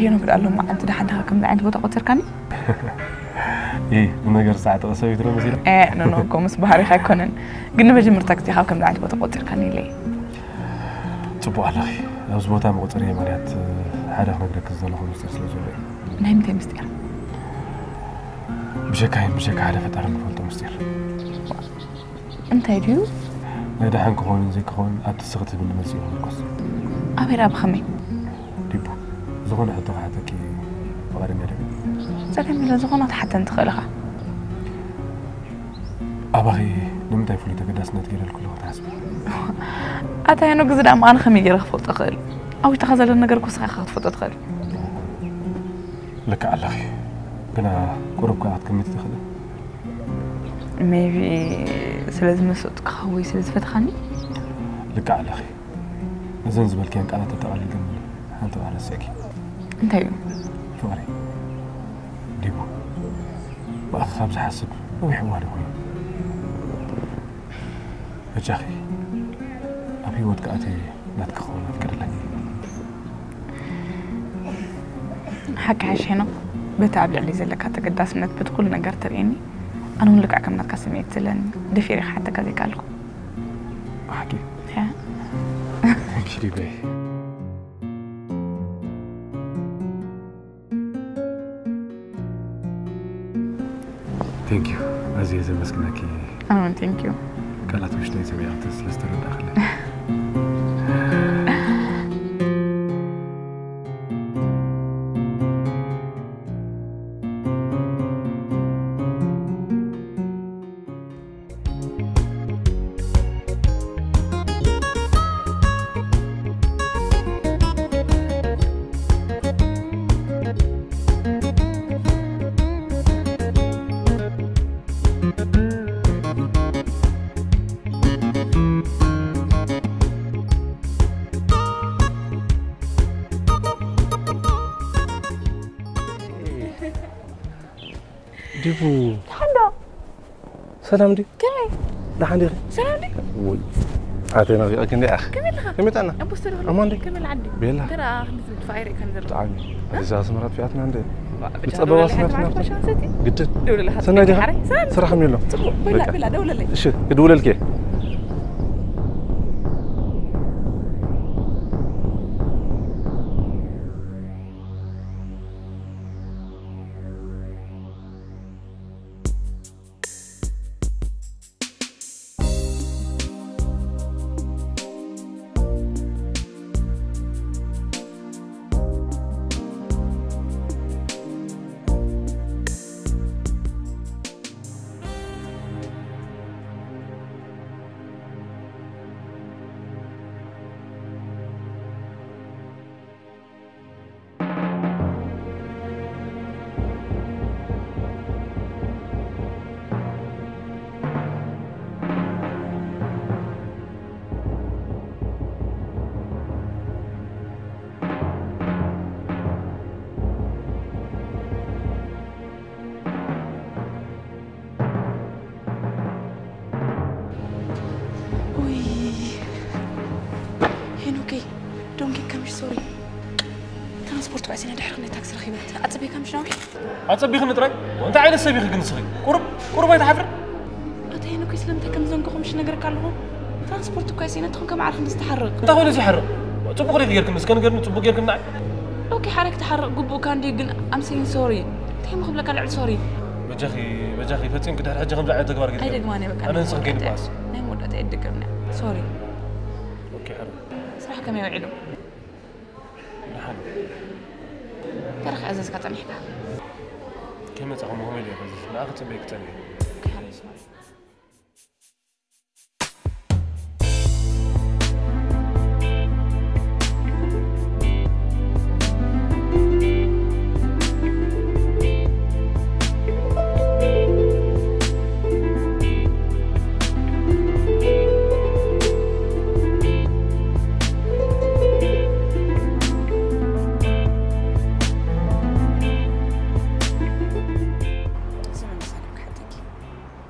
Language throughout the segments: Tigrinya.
ሄኖክ፣ ዳኣ ሎም መዓልቲ ደሓን ዲኻ ከምዚ ዓይነት ቦታ ቆጺርካኒ? ይ ንነገር ሰዓት ተቐሰቢት ዶ መሲላ? ኖ ኖ፣ እኮ ምስ ባህሪኻ ኣይኮነን፣ ግን ንመጀመርታ ግዜ ካብ ከምዚ ዓይነት ቦታ ቆጺርካኒ ኢለ። ጽቡቕ ኣለኺ። ኣብዚ ቦታ መቆጸሪ ማለት ሓደ ክነግረኪ ዝደለኹ ምስጢር ስለ ዘሎ እዩ። ናይ ምንታይ ምስጢር? ብጀካይን ብጀካ ሓደ ፈጣሪ ንፈልጦ ምስጢር። እንታይ ድዩ? ናይ ደሓን ክኸውን ዘይክኸውን ኣብቲ ስኽቲ ብንመጽእ ይምርኮስ። ኣበራ ብኸመይ? ዲቡ፣ ዝኾነ ሕቶ ክሓተኪ ፍቓደኛ ዲኺ? ጸገም የለ፣ ዝኾነ ክትሓተን ትኽእል ኢኻ። ኣባኺ ንምንታይ ፍሉይ ተገዳስነት ገይረልኩ ኣለኹ ትሓስቢ? ኣታ ሄኖክ፣ ግዚ ደኣ ኣነ ከመይ ገይረ ክፈልጦ ክእል? ኣብ ውሽጥኻ ዘሎ ነገር እኮ ንስኻ ኢኻ ክትፈልጦ ትኽእል። ልክዕ ኣለኺ፣ ግና ቁሩብ ከኣ ክትግምቲ ትኽእሊ። ሜቢ ስለ ዝመሰጥኩኻ ወይ ስለ ዝፈተኻኒ? ልክዕ ኣለኺ። ነዘን ዝበልክየን ቃላት ተጠቓሊል ግን ሓንቲ ቃል ረሲዕኪ። እንታይ እዩ? ፍቕሪ ዲቡ፣ ብኣኺ ካብ ዝሓስብ ነዊሕ እዋን ኮይኑ። በጃኺ ኣብ ህይወት ክኣትየ ናትኪ ክኸውን ኣፍቅደለይ። ሓቂ ሓሽ ሄኖክ፣ በቲ ኣብ ልዕሊ ዘለካ ተገዳስነት በቲ ኩሉ ነገር ተርእየኒ፣ ኣነ እውን ልክዕ ከም ናትካ ስምዒት ዘለኒ፣ ደፊረ ክሓተካ ዘይከኣልኩ። ብሓቂ ያ። Thank you ዲበይ። Thank you፣ ኣዝየ ዘመስግነኪ። ኣነ እውን thank you። ቃላት ውሽጠይ ሰሚዐ ስለ ዝተረዳእክለይ። ዲቡ፣ ሓንዶ ሰላም ድዩ? ከመይ ደሓን ዲኺ? ሰላም ድዩ? ውይ፣ ኣተይ ናፊቐኪ እንደ ኣኽ። ከመይ ኣለኻ? ከመይ ጥዕና? ኣቦስተር ኣማን ድዩ? ከመይ ዓዲ? ቤላ። ተራ ክንዝብ ትፋይረ ከንዘብ። ብጣዕሚ። እዚ ኣስመራ ትፊኣትና እንደ ብቻ ዝጸበባ ደውለለይ ስናት ሓንቲ ናፍቆት። ማሽን ሰቲ። ግድን። ደውለለይ ሓንቲ ሰናይ ዲኻ? ሓረይ። ሰላም። ስራሕ ከመይ ኣሎ? ጽቡቅ። ቤላ በቃ። ቤላ ደውለለይ። እሺ፣ ክድውለልኪ እየ። ውይ፣ ሄኖከይ፣ don't get confused, sorry። ትራንስፖርት ባእሲና ድሕሪ ክንደይ ታክሲ ረኺበ? ኣጸቢካ ምሽ ናውሒ? ኣጸቢኽኒ ጥራይ? እንታይ ዓይነት ሰብ ኢኺ ግን ንስኺ? ቁሩብ፣ ቁሩብ ኣይትሓፍርን? ኣታ ሄኖከይ፣ ስለምንታይ ከም ዘንገኹ ምሽ ነገርካ ኣለኹ? ትራንስፖርት እኮ ኣይስኢነ፣ ትኹን ከም ዓርኺ ምስ ትሓርቕ። እንታይ ኮይኑ እዚ ይሓርቕ? ጽቡቕ ዲኺ ጌርክኒ? እስከ ንገርኒ፣ ጽቡቕ ጌርክኒ ንዓይ? ኦኬ፣ ሓረግ ትሓርቕ ግቡእካ እንድዩ፣ ግን I'm saying sorry። እንታይ እሞ ክብለካ ልዕሊ ሶሪ? በጃኺ፣ በጃኺ፣ ፈጺምኪ ድሕሪ ሕጂ ከምዚ ዓይነት ተግባር ኣይትደግምዮ። ኣይደግማን እየ፣ በቃ። ኣነ ንስኺ ከይንበኣስ። ናይ መወዳእታ ኣይደግምን እየ። ሶሪ። ኦኬ፣ ሓራይ። ስራሕ ከመይ ውዒሉ? ደሓን። በረኻ ኣዘዝካ ጸኒሕካ። ከይመጻኹ እሞ ከመይ ድየ ከዚ? ንዓኺ ጽበይኪ ጸኒሐ። ኦኬ፣ ሓራይ፣ ሶሪ።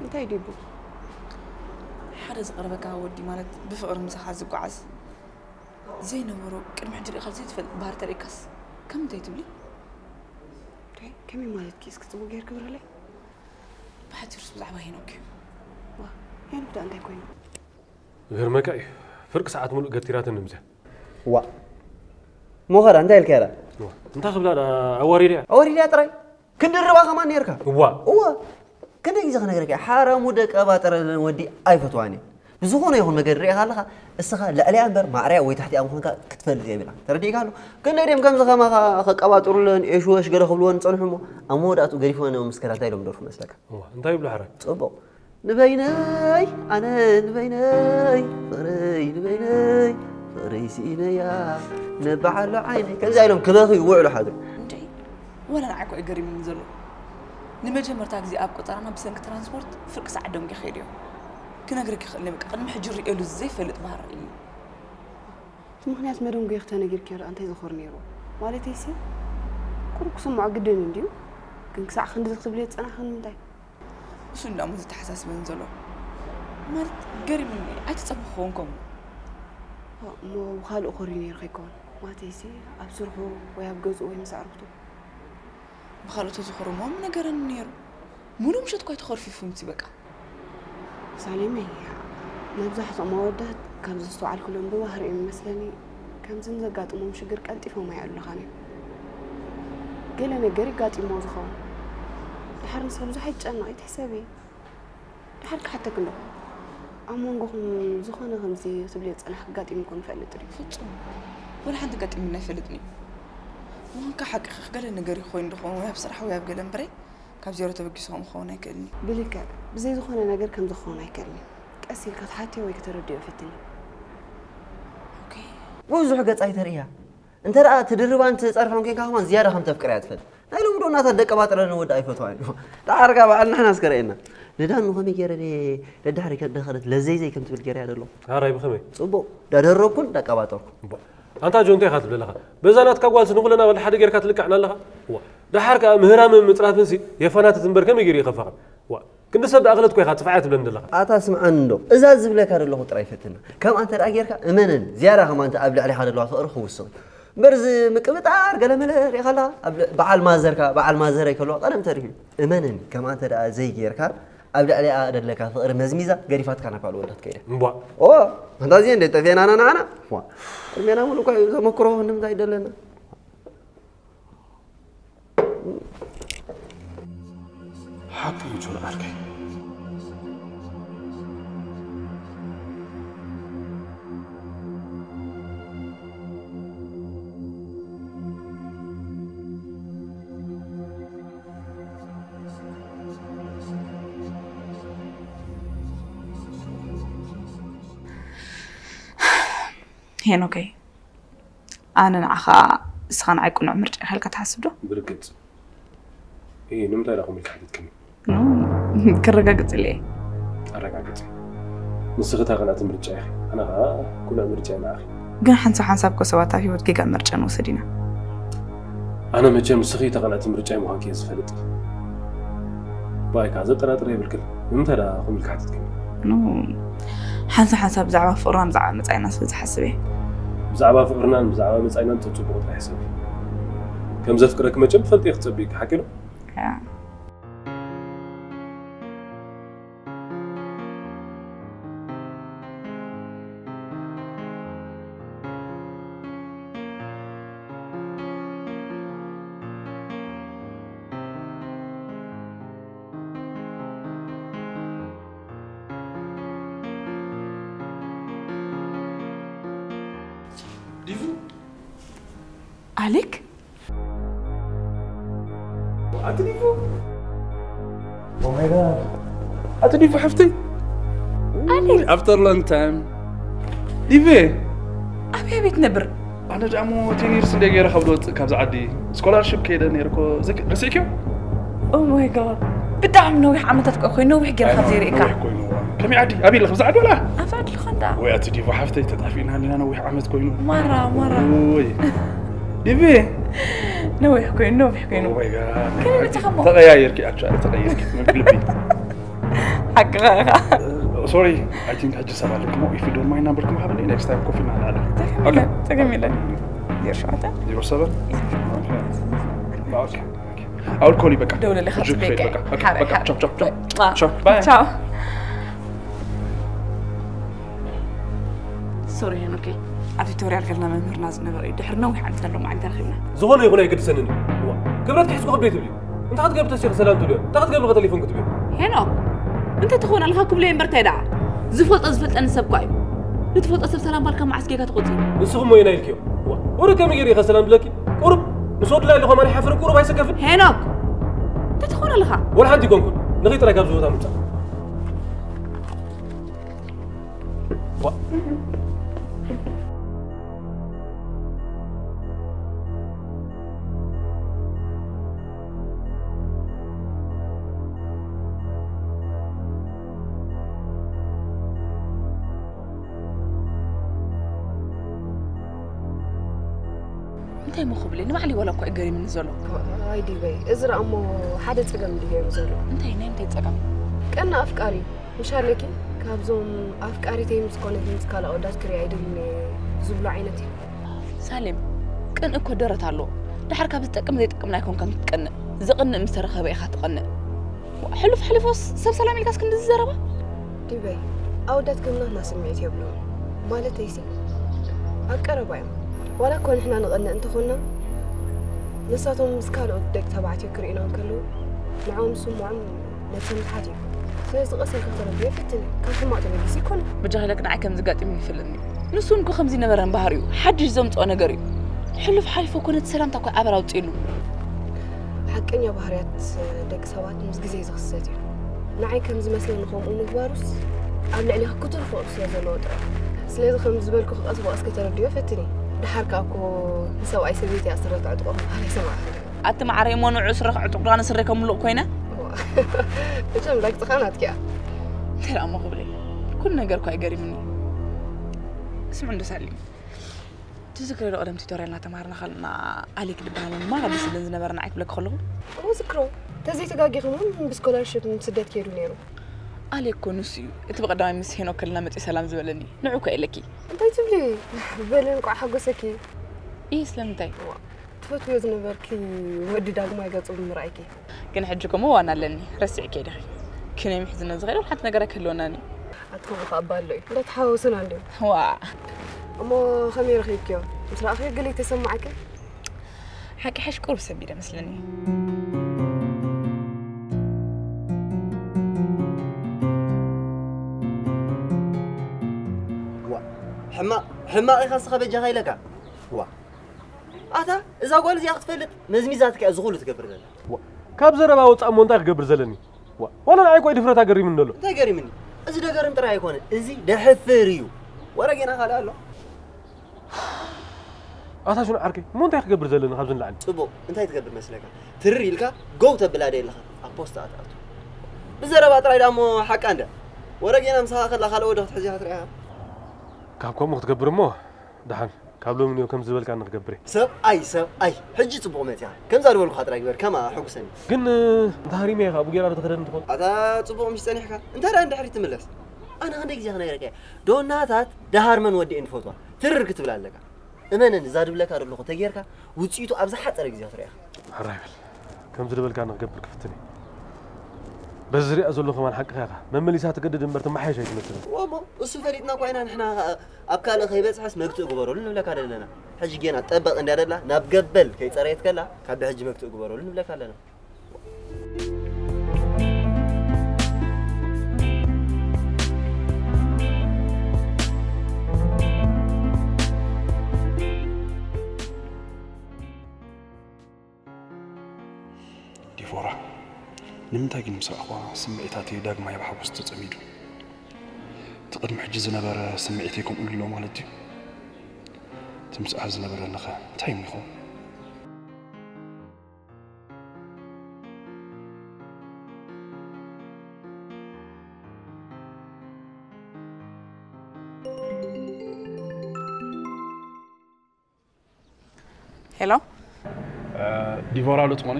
እንታይ ዲቡ? ሓደ ዝቐርበካ ወዲ ማለት ብፍቕሪ ምሳኻ ዝጓዓዝ ዘይነበሮ ቅድሚ ሕጂ ርኢኻ ዘይትፈልጥ ባህሪ ተርእካስ ከም እንታይ ትብሊ? ከመይ ማለት እስኪ ጽቡቅ ጌርክ ብረለይ። ብሓፂሩስ ብዛዕባ ሄኖክ እዩ። ዋ ሄኖክ ደኣ እንታይ ኮይኑ? ገርመካ እዩ። ፍርቂ ሰዓት ሙሉእ ገቲራትኒ ምዛ። ዋ ሞኸዳ እንታይ ኢልካ ራ? እንታይ ክብላ ደኣ ኣዋሪድያ? ኣወሪድያ ጥራይ ክንድርባ ከማን ነርካ። እዋ እዋ ክንደይ ግዜ ክነግረካ ሓረሙ ደቀባ ጥረለን ወዲ ኣይፈትዋን እየ። ብዝኾነ ይኹን መገዲ ርኢኻ ኣለኻ እስኻ ልዕሊኣ እምበር ማዕሪያ ወይ ታሕቲኣ ምዃንካ ክትፈልጥ የብልካ። ተረዲእካ ኣሎ። ክንደይ ድም ከምዚ ከማኻ ከቀባጥሩለን ኤሽወሽ ገለ ክብልወን ዝጸንሑ እሞ ኣብ መወዳእትኡ ገዲፍወን እዮም ምስከዳ እንታይ ኢሎም ደርፉ መስለካ? እዋ እንታይ ይብሉ ሓራይ? ጽቡቕ ንበይነይ ኣነ ንበይነይ ፍቕረይ ንበይነይ ፍቕረይ ስኢነያ ነባዓሎ ዓይነይ ከምዚ ኢሎም ክበኺ ይውዕሉ ሓድሩ። እንድዒ ወላ ንዓይ እኮ እዩ ገሪሙኒ ዘሎ። ንመጀመርታ ግዜ ኣብ ቆጸራና ብሰንኪ ትራንስፖርት ፍርቂ ሰዓት ደንጉየ ከይደ እየ። ክነግረኪ ይኽእል እየ በቃ ቅድሚ ሕጂ ርእየሉ ዘይፈልጥ ባህሪ እዩ። እቲ ምኽንያት መደንጎይኺ ተነጊርክዮ ደኣ እንታይ ዝኾር ነይሩ? ማለተይሲ ቁሩብ ክስምዖ ግድን እንድዩ። ግን ክሳዕ ክንድዚ ክትብልዮ ዝጸናሕኺ ንምንታይ? እሱ እንዳሞ ዘተሓሳስበኒ ዘሎ ማለት ገሪሙኒ ኣይተጸበኽዎን ከምኡ። እሞ ብኻልእ ኮርዩ ነይሩ ከይከውን ማለተይሲ ኣብ ስርሑ ወይ ኣብ ገዝኡ ወይ ምስ ኣዕሩኽቱ። ብኻልእ ተዝኾርሞ ምነገረኒ ነይሩ። ሙሉእ ምሸት እኳ ተኾርፊፉ ምሲ በቃ። ሳሌመይ መብዛሕትኦም ኣወዳት ካብ ዘስተውዓልኩሎም ብባህሪኦም ይመስለኒ ከምዚ ንዘጋጥሞም ሽግር ቀልጢፎም ኣይዕሉኻን እዮም። ገለ ነገር ይጋጢሞ ዝኸውን ድሓር ንሳ ብዙሕ ኣይትጨነቕ ኣይትሕሰቢ። ድሓር ክሓተክ እንዶ ኣብ መንጎኹም ዝኾነ ከምዚ ክትብልዮ ዝጸናሕኪ ኣጋጢሙኩም ይፈልጥ ድዩ? ፍጹም ወላ ሓንቲ ኣጋጢሙና ኣይፈልጥን እዩ። ምዃንካ ሓቅኺ ገለ ነገር ይኾይን ድኾን ወይ ኣብ ስራሕ ወይ ኣብ ገለ እምበረይ ካብ ዜሮ ተበጊሱ ከምኡ ክኸውን ኣይክእልን እዩ። ብልክዕ ብዘይ ዝኾነ ነገር ከምዚ ክኸውን ኣይክእልን እዩ። ቀስ ኢልካ ክትሓትዮ ወይ ከተረድዮ ፈትኒ። ኦኬ ብዙሕ ገጻ ኣይተርእያ እንተ ደኣ ትድርባን ትጸርፋን ኮንካ ከማን ዝያዳ ከም ተፍቅርያ ትፈልጥ ናይ ሎሚ ዶ እናታት ደቀባጥረን ወዲ ኣይፈትዋን እዩ ደሓርካ በዓል ንሕና እስከ ርእየና ንዳኑ ከመይ ገይረ ደዳሕሪ ከደኸለት ለዘይዘይ ከም ትብል ገይረያ ደሎ ሓራይ ብኸመይ ጽቡቕ ዳደረግኩን ዳቀባጠርኩ ኣንታ ጆ እንታይ ኢኻ ትብል ኣለኻ በዛ ናትካ ጓልሲ ንኹለና ወላ ሓደ ጌርካ ትልክዕና ኣለኻ ዋ ደሓር ከኣ ምህራምን ምጽራፍንሲ የፋናትት እምበር ከመይ ገይሩ ይኸፋኻ ዋ ክንዲ ሰብ ደኣ ክለት ኮ ኢኻ ጽፍዓያ ትብለኒ ዘለኻ ኣታ ስምዓኒ እንዶ እዛ ዝብለካ ዘለኹ ጥራይ ፈትና ከምኣ እንተ ደኣ ጌርካ እመነኒ ዝያዳ ከማን ኣብ ልዕሊኻ ዘለዋ ፍቕሪ ክውስኽ እምበር እዚ ምቅብጣር ገለመለ ሪኢኻ ኣለኻ ኣብ ል- በዓል ማዘርካ በዓል ማዘረይ ከለዋ ቀለም ተሪፉ እዩ እመነኒ ከምኣ እንተ ደኣ ዘይጌርካ ኣብ ልዕሊኣ ደለካ ፍቕሪ መዝሚዛ ገዲፋትካ ናብ ካልእ ወዳት ከይዳ እምቧ ኦ ኣንታ እዚኤ እንደ ጠፊአና ንዓና ዋ ቅድሜና ሙሉእ እኳ እዩ ዘመክሮ ንምንታይ ደለና ሓቂ እዩ ጆን ዓርከይ ሄኖከይ ኣነ ንዓኻ እስኻ ንዓይ ቅኑዕ ምርጫ ኢኻ ኢልካ ትሓስብ ዶ? ብርግጽ እይ ንምንታይ ዳኹም ኢልካ ሓቲትክኒ? ክረጋግጽ ኢለ እየ። ኣረጋግጺ ንስኺ እታ ቅንዕቲ ምርጫ ኢኺ ኣነ ኸኣ ቅኑዕ ምርጫ እየ ንዓኺ። ግን ሓንሳብ ሓንሳብ እኮ ሰባት ኣብ ህይወት ጌጋ ምርጫ ንወስድ ኢና። ኣነ መቸም ንስኺ እታ ቅንዕቲ ምርጫይ ምዃንኪ እየ ዝፈልጥ። ብኣይ ከኣ ዘጠራጥር የብልክን። ንምንታይ ደኣ ከምኡ ኢልኪ ሓቲትክኒ? ኖ፣ ሓንሳብ ሓንሳብ ብዛዕባ ፍቕርና ብዛዕባ መጻኢና ስለ ዝሓስብ እየ። ብዛዕባ ፍቕርናን ብዛዕባ መጻኢናን ተጽብቑ ጥራሕ ሕሰቢ። ከም ዘፍቅረኪ መቸም ትፈልጢ እየ ክትጸብይኪ፣ ሓቂ ዶ? ኣሌክ ኣቲ ዲፉ ኣቲ ዲፉ ሓፍተይ ኣቲ after long time ዲፌ ኣበይ ቤት ነብር ኣነ ደኣ እሞ ቴኒርስ እንደ ገይረ ካብ ዝወፅእ ካብዚ ዓዲ ስኮላርሽፕ ከይደ ነይረ እኮ ርስዕክዮ ኦማይ ጋድ ብጣዕሚ ነዊሕ ዓመታት ከ ኮይኑ ነዊሕ ገይረ ካብ ዘይርእካ ከመይ ዓዲ ኣበይ ኣለክ ብዛ ዓዲ ወላ ኣፋ ድልኻ እንዳ ወይ ኣቲ ዲፎ ሓፍተይ ተጣፊእና ኣለና ነዊሕ ዓመት ኮይኑ ማራ ማራ ወይ ዲቪ ነዊሕ ኮይኑ ነዊሕ ኮይኑ ተቀያየርኪ ኣክቹዋሊ ተቀየርኪ ልቢ ሓቅኻ ኢኻ ሶሪ ኣይ ቲንክ ሕጂ ሰብ ኣለኩም if you don't mind number ኩም ሃብኒ next time ኮፊ እና ንዓላ ተገሚለ ዜሮ ሸውዓተ ዜሮ ሰበን ኦኬ ኦኬ ኣውል ኮሊ በቃ ደውለለኻ ሕጂ ክኸይድ ጽበየካ በቃ በቃ ሓራይ በቃ ሓራይ ቻው ቻው ቻው ዋ። ቻው ባይ ቻው ሶሪ ሄኖኬ ኣብ ቲቶርያል ገልና መምህርና ዝነበረ እዩ ድሕሪ ነዊሕ ዓመት ኣሎ መዓልቲ ረኺብና ዝኾነ ይኹን ኣይገድሰንን እዩ። እዋ፣ ክብረት ክሕዝኩ ከብደይ ትብሊ። እንታይ ክትገብር ተሲኺ ሰላም ትብልዮ? እንታይ ክትገብሪ ቴሌፎን ክትብዮ? ሄኖክ እንተ ትኾን ኣለኻ ክብሎ እምበር እንታይ ደኣ ዝፈልጦ ዝፈልጠኒ ሰብ እኳ እዩ ንትፈልጦ ሰብ ሰላም ባልካ መዓስ ጌጋ ትቆፂ ንስኹም ሞየና ኢልክዮ? እዋ፣ ወረ ከመይ ገይረ ኢኸ ሰላም ብለኪ? ቁሩብ ምስ ወድላ ኢሉ ኸማን ይሓፍር ቁሩብ ኣይሰከፍን? ሄኖክ እንተ ትኾን ኣለኻ ወላ ሓንቲ ይኮንኩን። ንኸይ ጥራይ ካብዚ ቦታ ምምፃእ። እዋ። እንታይ ሞ ክብለይ ንባዕለይ ዋላ እኳ እዩ ገሪምኒ ዘሎ ኣይ ዲበይ እዚ ደኣ እሞ ሓደ ፀገም እንዲ ገይሩ ዘሎ እንታይ ናይ እንታይ ፀገም ቀና ኣፍቃሪ ምሽ ኣለኪ ካብዞም ኣፍቃሪተይ ምስ ኮነት ምስ ካልእ ኣወዳት ክርኢ ኣይደልን እየ ዝብሎ ዓይነት እዩ ሳሌም ቅን እኮ ደረት ኣለዎ ድሓር ካብ ዝጠቅም ዘይጠቅም ኣይኮንካን ክትቀንእ ዝቕንእ ምስ ተረኸበ ኢኻ ትቐንእ ሕሉፍ ሕሊፎስ ሰብ ሰላም ኢልካስ ክንዲ ዝዘረባ ዲበይ ኣወዳት ከም ናትና ስምዒት የብሎም ማለተይሲ ኣብ ቀረባ እዮም ዋላ እኮ ንሕና ንቐንእ እንተኾንና ንሳቶም ምስ ካልኦት ደቂ ተባዕትዮ ክርእዩና እንከለዉ ንዕኦም ስምዖም ነብሰ ምትሓት እዩ ስለዚ ቀስ ኢልካ ተረድዮ ፈትን ካብ ሕማቕ ተበጊስ ይኮነ ብጃሂለክ ንዓይ ከም ዝጋጥም ይፍልጥኒ ንሱ እንኮ ከምዚ ነበረን ባህር እዩ ሓድሽ ዘምፅኦ ነገር እዩ ሕሉፍ ሓሊፎ እኮ ነቲ ሰላምታ እኮ ኣበር ኣውፅእሉ ሓቀኛ ባህርያት ደቂ ሰባት ምስ ግዜ ዝኽሰት እዩ ንዓይ ከም ዝመስለኒ ከምኡ ምግባሩስ ኣብ ልዕሊኻ ክትርፎ ስለ ዘለዎ ጥራይ ስለዚ ከም ዝበልኩ ክቐስ ብቐስ ከተረድዮ ፈትኒ ድሓር ከኣ እኮ ንሰብኣይ ሰበይቲ እያ ስረ ተዕጥቆ ክበሃል ኣይሰማዕን ኣቲ ማዕረይ እሞ ንዑ ስረ ክዕጥቁ ዳነ ስረ ከም ምሉቕ ኮይነ እቶም ዳግፅኻ ናትኪያ እንታይ ደኣ እሞ ክብለይ ኩሉ ነገር እኳ ይገሪምኒ ስምዑ እንዶ ሳሊ ትዝክረ ዶ ቀደም ቱቶርያል እናተማሃርና ከለና ኣሌክ ዝበሃል መማር ኣዲስ ዝብለን ዝነበረ ንዓይ ክብለክ ከለኹ እሞ ዝክሮ ተዘይተጋጊኹ እውን ብስኮላርሽፕ ንስደት ከይዱ ነይሩ ኣሌክ እኮ ንሱ እዩ እቲ ብቐዳማይ ምስ ሄኖክ ከለና መፂኡ ሰላም ዝበለኒ ንዑ እኳ የለኪ እንታይ ትብሊ በሊ እንቋዕ ሓጎሰኪ ይህ ስለምንታይ ትፈትውዮ ዝነበርኪ ወዲ ዳግማይ ገጹ ብምርኣይኪ ግን ሕጂ ከምኡ ዋና ኣለኒ ረሲዕኪ ዲኺ ክንዮም ሕዝነ ዝኽእል ሓንቲ ነገር ኣይክህልወናን እዩ ኣትከሙ ከኣ ባሎ እዩ እንዳተሓዋወሱና እንዲዮም ዋ እሞ ከመይ ረኺብክዮ ምስ ረኣኽዮ ገለ ይተሰማዓኪ ሓቂ ሓሽ ቁሩብ ሰቢደ መስለኒ ሕማቕ ኢኻ ስኻ በጃኻ ኢለካ ዋ ኣታ እዛ ጓል እዚኣ ክትፈልጥ መዝሚዛትካ እዚ ኩሉ ትገብር ዘላ ካብ ዘረባ ወፃእ እሞ እንታይ ክገብር ዘለኒ ዋላ ንዓይ እኮ ድፍረት ኣገሪምኒ ዘሎ እንታይ ገሪምኒ እዚ ደገርም ጥራይ ኣይኮነ እዚ ደሕፍር እዩ ወረ ጌና ካልእ ኣሎ ኣታ ሽኑ ዓርከይ እሞ እንታይ ክገብር ዘለኒ ካብዚ ንላዕሊ ፅቡቕ እንታይ ትገብር መስለካ ትርር ኢልካ ጎው ተብላ ደ ኣለኻ ኣብ ፖስት ኣትኣቱ ብዘረባ ጥራይ ዳሞ ሓቃ እንደ ወረ ጌና ምሳኻ ከላ ካልእ ወደ ክትሕዚ ክትሪኣ ካብ ከምኡ ክትገብር እሞ ደሓን ካብ ሎሚ ንዮ ከም ዝበልካ ንክገብር ሰብኣይ ሰብኣይ ሕጂ ፅቡቕ መፅያ ከምዛ ዝበልኩኻ ጥራይ ግበር ከማ ሕጉሰኒ ግን እንተ ሃሪመ ኢኻ ብጌራ ዶ ተኸደን ትኾን ኣታ ፅቡቕ ምሽ ፀኒሕካ እንታይ ደኣ ንድሕሪት ትምለስ ኣነ ክንደይ ግዜ ክነግረካ እየ ዶናታት ደሃርመን ወዲኤን ዝፈትዋ ትርር ክትብል ኣለካ እመነኒ እዛ ድብለካ ዘለኹ ተጌርካ ውፅኢቱ ኣብ ዝሓፀረ ግዜ ክትሪኣ ሕራይ በል ከምዚ ዝበልካ ንክገብር ክፍትን እየ በዚ ዝሪኣ ዘሎ ከማን ሓቅኻ ኢኻ መመሊሳ ትገድድ እምበር ትመሓየሽ ኣይትመስልን እሞ እሱ ፈሊጥና እኳ ኢና ንሕና ኣብ ካልእ ከይበፅሐስ መግትእ ግበረሉ ንብለካ ዘለና ሕጂ ጌና ጠበቕ እንዳ ደላ ናብ ገበል ከይፀረየት ከላ ካብ ብሕጂ መግትእ ግበረሉ ንብለካ ኣለና ዲቮራ ንምንታይ ግን ምስ ረኣኽዋ ስምዒታተይ ዳግማይ ብሓጎስ ተጸሚዱ እቲ ቅድሚ ሕጂ ዝነበረ ስምዒተይ ከምኡ ኣሎ ማለት ድዩ እቲ ምስኣ ዝነበረኒ ኸ እንታይ እሞ ይኸውን ሄሎ ዲቮራ ዶ ትኾኒ?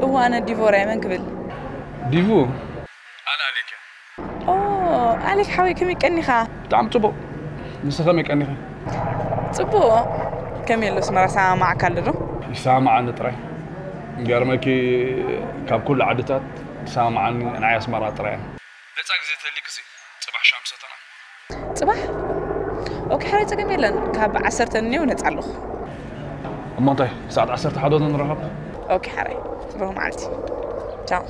እዋ ኣነ ዲቮራ እየ መን ክብል? ዲቮ ኦ ኣሌክ ሓወይ ከመይ ቀኒኻ? ብጣዕሚ ጽቡቕ ንስ ከመይ ቀኒኺ? ጽቡቕ ከመይ ኣሎ ኣስመራ ሰማማዓካ ኣሎ ዶ? ይሰማማዓኒ ጥራይ ገርመኪ፣ ካብ ኩሉ ዓድታት ትሰማምዓኒ ናይ ኣስመራ ጥራይ እያ። ነፃ ግዜ ተልክሲ፣ ፅባሕ ሻምሰተና። ፅባሕ? ኦኬ፣ ሓራይ ፀገም የለን። ካብ ዓሰርተ እኒው ነፃ ኣለኹ። እሞ እንታይ፣ ሰዓት ዓሰርተ ሓደ ንራኸብ? ኦኬ ሓራይ፣ ብሩህ መዓልቲ። ቻው።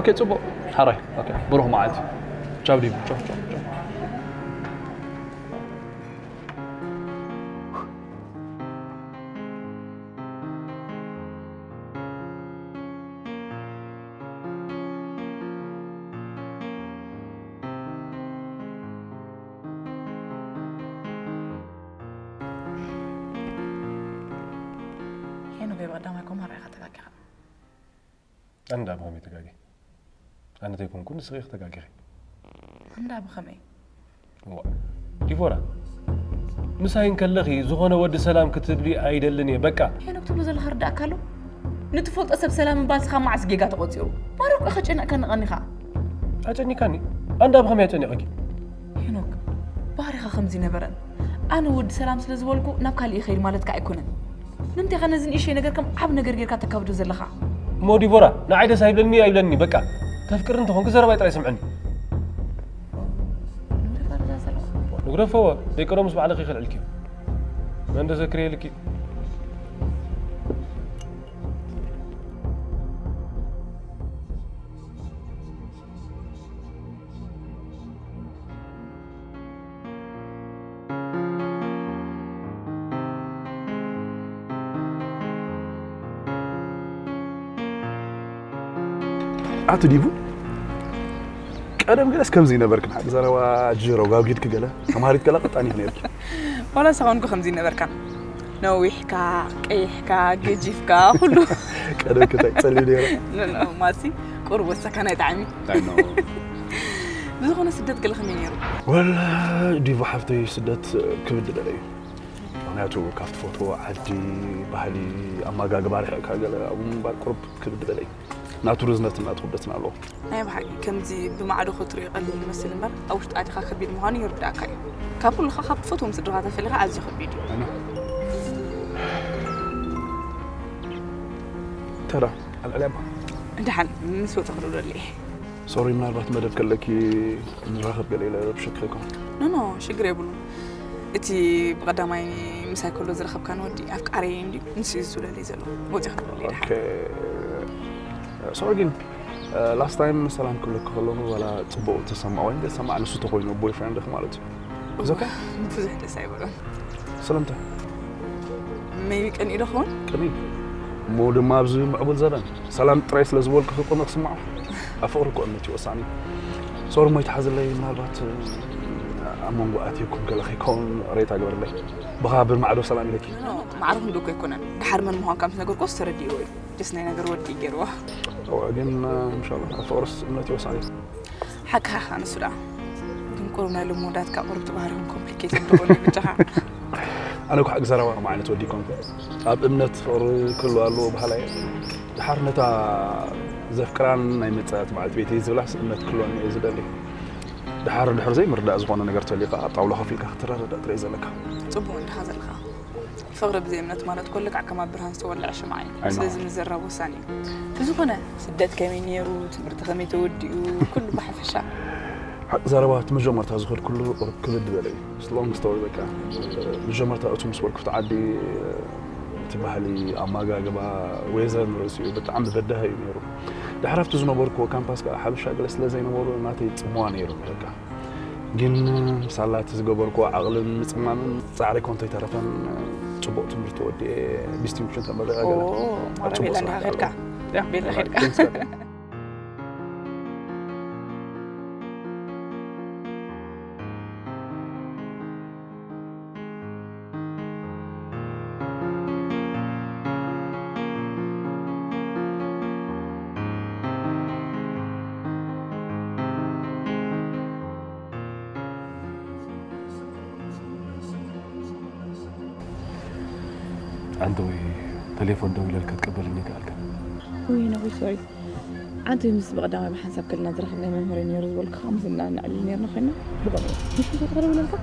ኦኬ፣ ፅቡቕ ሓራይ። ኦኬ፣ ብሩህ መዓልቲ። ቻው ዲቡ፣ ቻው፣ ቻው፣ ቻው። ሄኖክ ብቐዳማይ ኮማራ ኢኻ ተጋጊኻ። ኣነ ደኣ ብኸመይ ተጋጊ? ኣነ ተይኮንኩ ንስኺ ኢኺ ተጋጊኺ። ኣነ ደኣ ብኸመይ? እዋ ዲቦራ፣ ምሳይ እንከለኺ ዝኾነ ወዲ ሰላም ክትብሊ ኣይደልን እየ፣ በቃ። ሄኖክ ትብሎ ዘለኻ ርዳእካ ኣሎ? ንትፈልጦ ሰብ ሰላም ምባል ስኻ መዓስ ጌጋ ተቖጺሩ? ማረቆ ኢኻ ጨኒቕካኒ ቀኒኻ። ኣጨኒካኒ? ኣንዳ ብኸመይ ኣጨኒቐኪ? ሄኖክ፣ ባህሪኻ ከምዚ ነበረን። ኣነ ወዲ ሰላም ስለ ዝበልኩ ናብ ካልእ ይኸይድ ማለትካ ኣይኮነን። ንምንታይ ኢኻ ነዚ ንእሽተይ ነገር ከም ዓብ ነገር ጌርካ ተካብዶ ዘለኻ? እሞ ዲቦራ፣ ንዓይ ደስ ኣይብለኒ ኣይብለኒ፣ በቃ። ተፍቅርኒ እንተኾንኪ ዘረባይ ጥራይ ስምዕኒ። ንግደፈዎ፣ ደቂ ሮምስ ባዕልኺ ከልዕልኪ። መን ደዘክርየልኪ? ኣቲ ዲቡ፣ ቀደም ገለስ ከምዚ ነበርክን ሓቂ ዘረባ ጅሮ ጋጊድኪ ገለ ተማሃሪት ገለ ቀጣኒት ነርኪ። ዋላ ንስኻ እውን ከምዚ ነበርካ። ነዊሕካ፣ ቀይሕካ፣ ገጂፍካ፣ ኩሉ። ቀደም ክታይ ጸሊም ነይረ። ኖ፣ ኖ፣ ማሲ ቁሩብ ወሰካ ናይ ጣዕሚ። I know። ብዝኾነ ስደት ገለ ከመይ ነይሩ? ወላ ዲቡ ሓፍተይ ስደት ክብድ በለ እዩ። ምክንያቱ ካብቲ ፎቶ ዓዲ፣ ባህሊ፣ ኣመጋግባ ርሕቕካ ገለ ኣብኡ ምንባር ቁሩብ ክብድ በለ እዩ። ናቱ ርዝነትን ናቱ ክብደትን ኣለዎ። ናይ ብሓቂ ከምዚ ብማዕዶ ክትሪኦ ቀሊል ይመስል እምበር ኣብ ውሽጢ ኣቲኻ ከቢድ ምዃኑ ይርድኣካ እዩ። ካብ ኩሉ ኸዓ ካብ ትፈትዎም ስድራኻ ተፈሊኻ ኣዝዩ ከቢድ እዩ። ተራ ኣልዕልያ እባ። ደሓን ምስ ወፀ ክደውለለይ እየ። ሶሪ ምናልባት መደብ ከለኪ ንራኸብ ገለ ኢለ ረብሸኪ ከይኮን። ኖ ኖ ሽግር የብሉን። እቲ ብቐዳማይ ምሳይ ከሎ ዝረኸብካኒ ወዲ ኣፍቃረይ እንድዩ ንሱ እዩ ዝዝውለለይ ዘሎ። ወፂኡ ክደውለለይ ደሓን። ኦኬ። ሶሪ ግን ላስት ታይም ሰላም ክብለኪ ከለኹ ዋላ ፅቡቕ ተሰማዕ ወይ እንተሰማዕ ንሱ ተኮይኑ ቦይፍሬንድኺ ማለት እዩ። It's okay? ብዙሕ ደስ ኣይበሎን። ስለምንታይ? ሜቢ ቀኒኡ ዶ ኸውን? ቅኒ እሞ ድማ ኣብዚ ምዕቡል ዘበን ሰላም ጥራይ ስለ ዝበልኩ ክቆመ ክስምዖ ኣብ ፍቕሪ እኮ እምነት እዩ ወሳኒ። ሶሪ እሞ ይትሓዘለይ ምናልባት ኣብ መንጎ ኣትየኩም ገለ ከይከውን ሬታ ግበርለይ። ብኻ ብማዕዶ ሰላም ኢለኪ። ማዕረ ክንዶ እኮ ኣይኮነን። ድሓር መን ምዃንካ ምስ ነገርኩስ ተረዲእዎ እዩ። ደስ ናይ ነገር ወዲ እዩ ገይርዎ። እዋ ግን እንሻላ ኣብ ፍቕርስ እምነት እዩ ወሳኒ። ሓቅኻ ንሱ ደኣ ግን ቁሩብ ናይ ልሙዳትካ ቁሩብ እቲ ባህርኹም ኮምፕሊኬትድ ትኾኑ እዩ ብቻኻ። ኣነ እኮ ሓቂ ዘረባ ከም ዓይነት ወዲ ይኮንኩ ኣብ እምነት ፍቕሪ ክህሉ ኣለዎ በሃላይ እየ። ድሓር ነታ ዘፍቅራን ናይ መጻእት በዓልቲ ቤተይ ዝብላስ እምነት ክህልወኒ እየ ዝደሊ። ድሓር ድሕር ዘይምርዳእ ዝኾነ ነገር ተልዩ ከዓ ኣብ ጣውላ ኮፍ ኢልካ ክትረዳዳእ ጥራይ እዩ ዘለካ። ጽቡቕ እንዲኻ ዘለኻ። ፍቕሪ ብዘይ እምነት ማለት እኮ ልክዕ ከም ኣብ ብርሃን ዝተወልዐ ሽምዓ እዩ። ስለዚ ምዝርራብ ወሳኒ እዩ። ብዝኾነ ስደት ከመይ ነይሩ፣ ትምህርቲ ከመይ ተወዲኡ፣ ኩሉ ብሓፈሻ። ሓቂ ዘረባ እቲ መጀመርታ ዝኸድኩሉ ቁሩብ ክብድ ዝበለ እዩ። It's long story በቃ። መጀመርታ እቱ ምስ በልኩ ኣብቲ ዓዲ እቲ ባህሊ፣ ኣመጋግባ፣ ዌዘር ንርእሲኡ ብጣዕሚ በዳሂ እዩ ነይሩ። ድሕሪ ኣብቲ ዝነበርኩዎ ካምፓስ ከዓ ሓበሻ ገለ ስለ ዘይነበሩ ናተይ ጽምዋ ነይሩ በቃ። ግን ሳላ እቲ ዝገበርኩዎ ዓቕልን ምጽማምን ጻዕሪ ኮ እንተይተረፈን ጽቡቕ ትምህርቲ ወዲኤ ዲስቲንክሽን ተመሪቐ ገለ። ማራ ቤላ እንዲኻ ከድካ። ቤላ ከድካ። ኣንተ ወይ ተሌፎን ደው ኢለልካ ክትቀበልኒ ይከኣልካ። ውይ ነዊሕ ሶሪ። ዓንተ ምስ ብቐዳማይ ብሓንሳብ ከለና ዝረኸብናይ መምህረይ ነይሩ ዝበልኩ ከምዚ እና ነዕልል ነይርና ኮይና ብቐደም ምሽ ተደውለልካ